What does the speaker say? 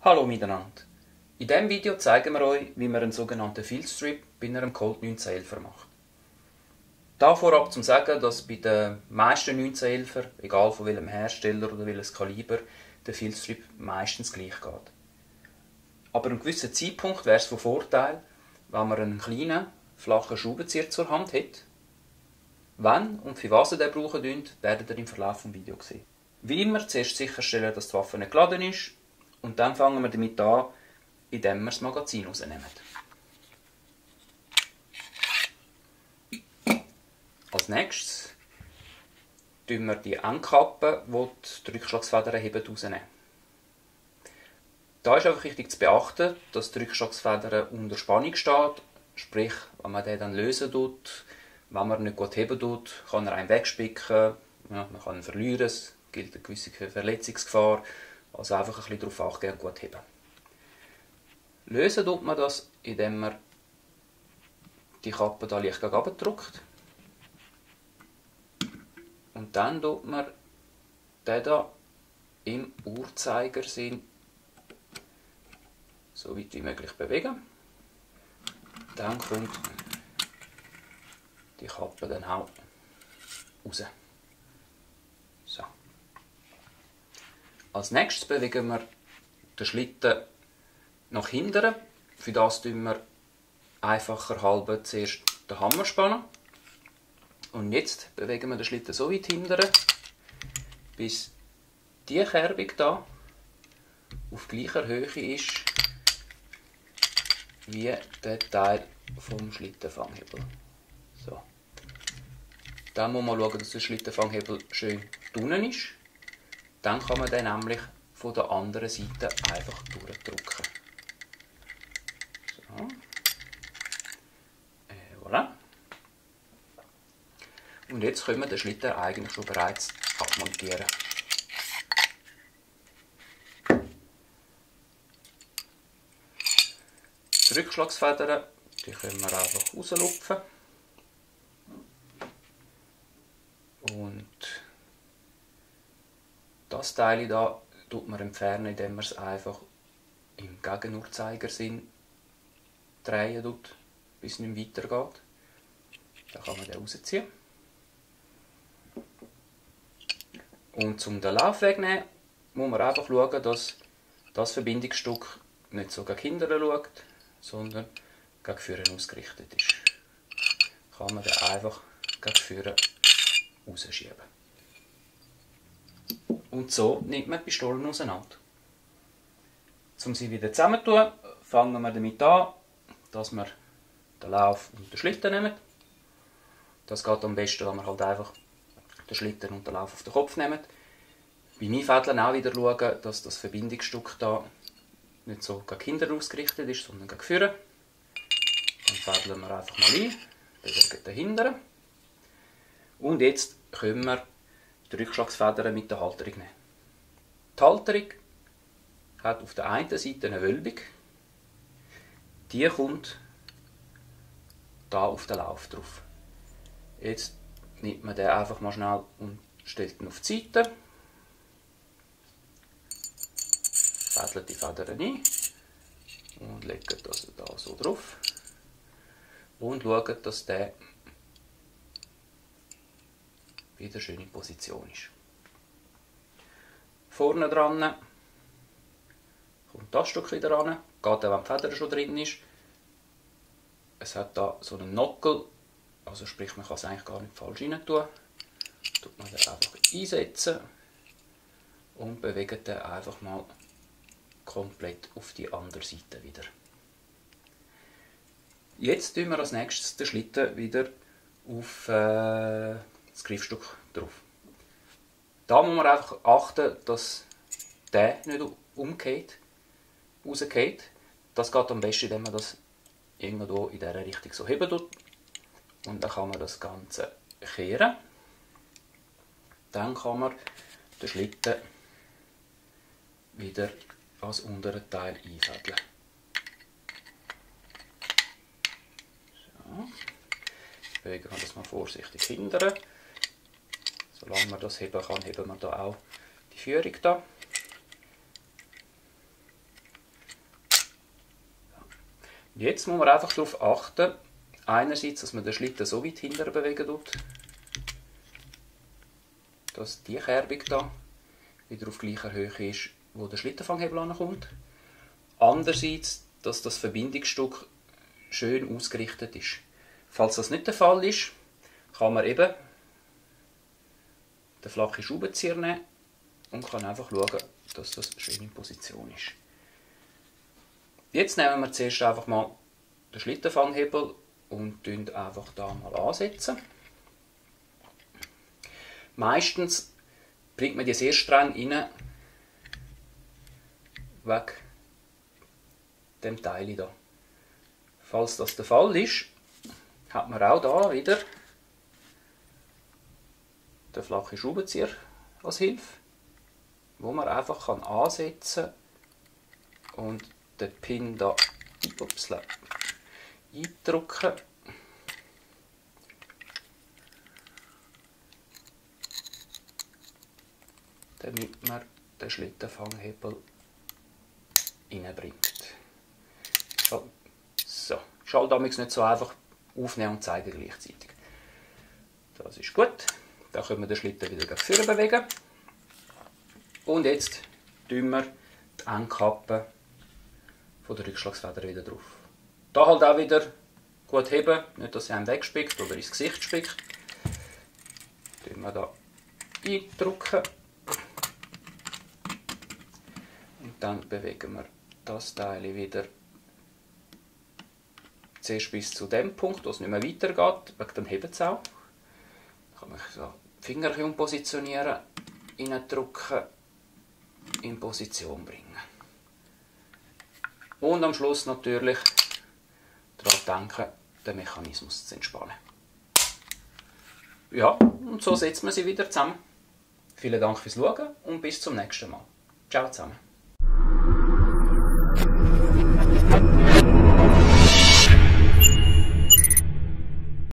Hallo miteinander. In diesem Video zeigen wir euch, wie man einen sogenannten Filzstrip bei einem Colt 1911er macht. Da vorab zum sagen, dass bei den meisten 1911er, egal von welchem Hersteller oder welches Kaliber, der Filzstrip meistens gleich geht. Aber an einem gewissen Zeitpunkt wäre es von Vorteil, wenn man einen kleinen, flachen Schraubenzieher zur Hand hat. Wann und für was ihr den brauchen könnt, werdet ihr im Verlauf des Videos sehen. Wie immer zuerst sicherstellen, dass die Waffe nicht geladen ist und dann fangen wir damit an, indem wir das Magazin rausnehmen. Als nächstes nehmen wir die Endkappe, die Rückschlagsfedern heben, rausnehmen. Da ist einfach wichtig zu beachten, dass die Rückschlagsfeder unter Spannung steht, sprich, wenn man den dann lösen tut, wenn man nicht gut heben tut, kann er einen wegspicken, ja, man kann ihn verlieren, es gilt eine gewisse Verletzungsgefahr, also einfach ein bisschen darauf achten und gut heben. Lösen tut man das, indem man die Kappe da leicht gegen unten drückt. Und dann tut man den da im Uhrzeigersinn so weit wie möglich bewegen. Dann kommt die Kappe dann auch raus. So. Als nächstes bewegen wir den Schlitten nach hinten. Für das tun wir einfacher halber zuerst den Hammer spannen. Und jetzt bewegen wir den Schlitten so weit hinten, bis die Kerbung hier auf gleicher Höhe ist wie der Teil vom Schlittenfanghebel. So. Dann muss man schauen, dass der Schlittenfanghebel schön unten ist. Dann kann man den nämlich von der anderen Seite einfach durchdrücken. So. Voilà. Und jetzt können wir den Schlitten eigentlich schon bereits abmontieren. Die Rückschlagsfedern, die können wir einfach rauslupfen. Und das Teil hier tut man entfernen, indem man es einfach im Gegenuhrzeigersinn drehen tut, bis es nicht mehr weitergeht. Dann kann man den rausziehen. Und um den Lauf wegzunehmen, muss man einfach schauen, dass das Verbindungsstück nicht so gegen hinten schaut, sondern gegen vorne ausgerichtet ist. Kann man den einfach gegen vorne rausschieben. Und so nimmt man die Pistolen auseinander. Um sie wieder zusammenzutun, fangen wir damit an, dass wir den Lauf und den Schlitten nehmen. Das geht am besten, wenn wir halt einfach den Schlitten und den Lauf auf den Kopf nehmen. Beim Einfädeln auch wieder schauen, dass das Verbindungsstück da nicht so gegen hinten ausgerichtet ist, sondern gegen vorne. Dann fädeln wir einfach mal ein, bewegen den hinteren. Und jetzt können wir die Rückschlagsfedern mit der Halterung nehmen. Die Halterung hat auf der einen Seite eine Wölbung. Die kommt da auf den Lauf drauf. Jetzt nimmt man den einfach mal schnell und stellt ihn auf die Seite. Fädelt die Federn ein und legt das da so drauf. Und schaut, dass der wieder schön in Position ist. Vorne dran kommt das Stück wieder ran, geht auch, wenn die Feder schon drin ist. Es hat da so einen Nockel, also sprich, man kann es eigentlich gar nicht falsch rein tun. Tut man den einfach einsetzen und bewegt den einfach mal komplett auf die andere Seite wieder. Jetzt tun wir als nächstes den Schlitten wieder auf das Griffstück drauf. Da muss man einfach achten, dass der nicht umgeht, rausgeht. Das geht am besten, indem man das irgendwo in dieser Richtung so heben tut. Und dann kann man das Ganze kehren. Dann kann man den Schlitten wieder als unteren Teil einfädeln. So. Bewegen wir das mal vorsichtig hindern. Solange man das heben kann, heben wir da auch die Führung da. Jetzt muss man einfach darauf achten, einerseits, dass man den Schlitten so weit hinterher bewegen tut, dass die Kerbung da wieder auf gleicher Höhe ist, wo der Schlittenfanghebel ankommt. Andererseits, dass das Verbindungsstück schön ausgerichtet ist. Falls das nicht der Fall ist, kann man eben den flachen Schraubenzieher nehmen und kann einfach schauen, dass das schön in Position ist. Jetzt nehmen wir zuerst einfach mal den Schlittenfanghebel und setzen einfach da mal ansetzen. Meistens bringt man die sehr streng rein, wegen dem Teil hier. Falls das der Fall ist, hat man auch da wieder den flachen Schraubenzieher als Hilfe, wo man einfach ansetzen kann und den Pin da eindrücken. Damit man den Schlittenfanghebel reinbringt. So, ist halt damals nicht so einfach aufnehmen und zeigen gleichzeitig. Das ist gut. Dann können wir den Schlitten wieder vorne bewegen. Und jetzt tun wir die Endkappe von der Rückschlagsfeder wieder drauf. Da halt auch wieder gut heben, nicht dass sie einem wegspickt oder ins Gesicht spickt. Tun wir da eindrücken. Und dann bewegen wir das Teil wieder zuerst bis zu dem Punkt, wo es nicht mehr weitergeht, wegen dem hebt es auch. Dann kann man so die Finger umpositionieren, reindrücken, in Position bringen. Und am Schluss natürlich daran denken, den Mechanismus zu entspannen. Ja, und so setzt man sie wieder zusammen. Vielen Dank fürs Schauen und bis zum nächsten Mal. Ciao zusammen.